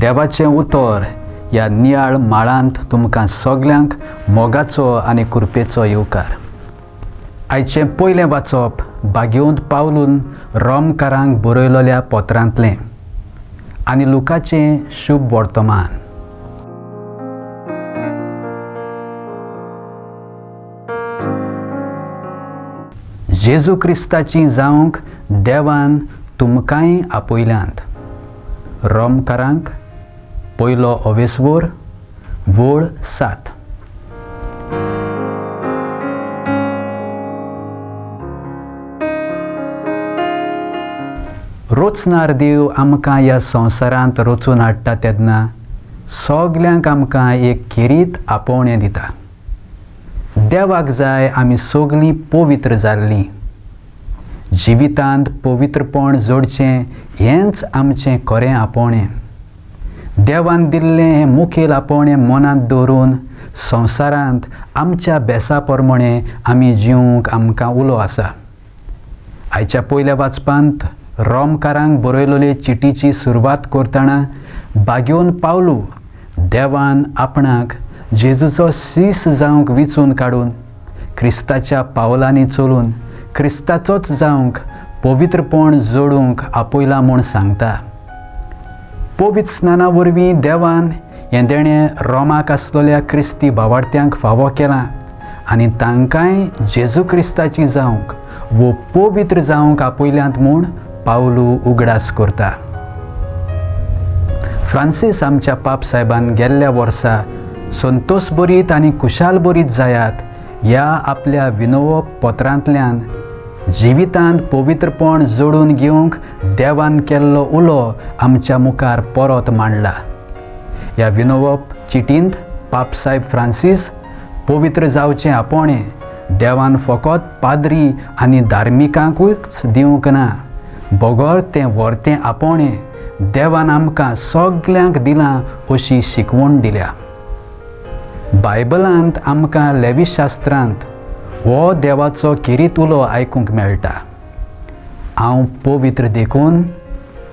देवाचें उतर ह्या नियाळ माळांत तुमकां सगल्यांक मोगाचो आनी कृपेचो येवकार. आयचें पयलें वाचप बागेवंत पावलून रोमकारांक बरयलेल्या पत्रांतलें आनी लुकाचें शुभ वर्तमान. जेजू क्रिस्ताची जावंक देवान तुमकांय आपयल्यांत. रोमकारांक पयलो अवेस्वोर वळ 7. रोचणार देव आमकां ह्या संवसारांत रचून हाडटा तेन्ना सगल्यांक आमकां एक खेरीत आपोवणें दिता. देवाक जाय आमी सगलीं पवित्र जाल्लीं. जिवितांत पवित्रपण जोडचें हेंच आमचें खरें आपोवणें. देवान दिल्लें हें मुखेल आपोवणें मनांत दवरून संवसारांत आमच्या बेसा प्रमाणें आमी जिवंक आमकां उलो आसा. आयच्या पयल्या वाचपांत रोमकारांक बरयलेले चिटीची सुरवात करतना बागेवन पावलू देवान आपणाक जेजूचो शीस जावंक विचून काडून क्रिस्ताच्या पावलांनी चलून क्रिस्ताचोच जावंक पवित्रपण जोडूंक आपयला म्हूण सांगता. पवित्र स्नाना वरवीं देवान हें देणें रोमाक आसलेल्या क्रिस्ती भावार्थ्यांक फावो केलां आनी तांकांय जेजू क्रिस्ताची जावंक वो पवित्र जावंक आपयल्यांत म्हूण पावलू उगडास करता. फ्रांसीस आमच्या पाप साहेबान गेल्ल्या वर्सा संतोष बरीत आनी खुशाल बरीत जायात ह्या आपल्या विनोवप पत्रांतल्यान जिवितांत पवित्रपण जोडून घेवंक देवान केल्लो उलो आमच्या मुखार परत मांडला. ह्या विनोवप चिटींत पापसाहेब फ्रांसीस पवित्र जावचें आपोवणें देवान फकत पाद्री आनी धार्मिकांकूच दिवंक ना, बगर तें व्हरतें आपोवणें देवान आमकां सगल्यांक दिलां अशी शिकवण दिल्या. बायबलांत आमकां लेवीशास्त्रांत हो देवाचो खेरीत उलो आयकूंक मेळटा. हांव पवित्र देखून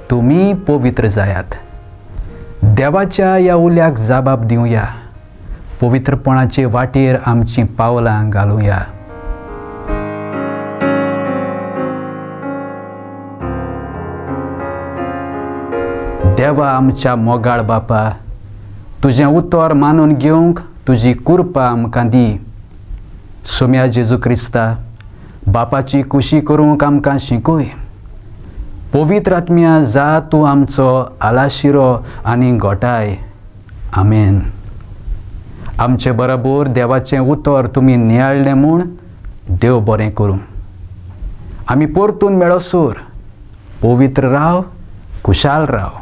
तुमी पवित्र जायात. देवाच्या ह्या उल्याक जाबाब दिवया. पवित्रपणाचे वाटेर आमचीं पावलां घालुया. देवा आमच्या मोगाळ बापा, तुजें उतर मानून घेवंक तुजी कृपा आमकां दी. सोम्या जेजू क्रिस्ता, बापाची खुशी करूंक आमकां शिकय. पवित्र आत्म्या जा तूं आमचो आलाशिरो आनी गोठाय. आमेन. आमचे बरोबर देवाचें उतर तुमी नियाळ्ळें म्हूण देव बरें करूं. आमी परतून मेळोसर पवित्र राव, खुशाल राव.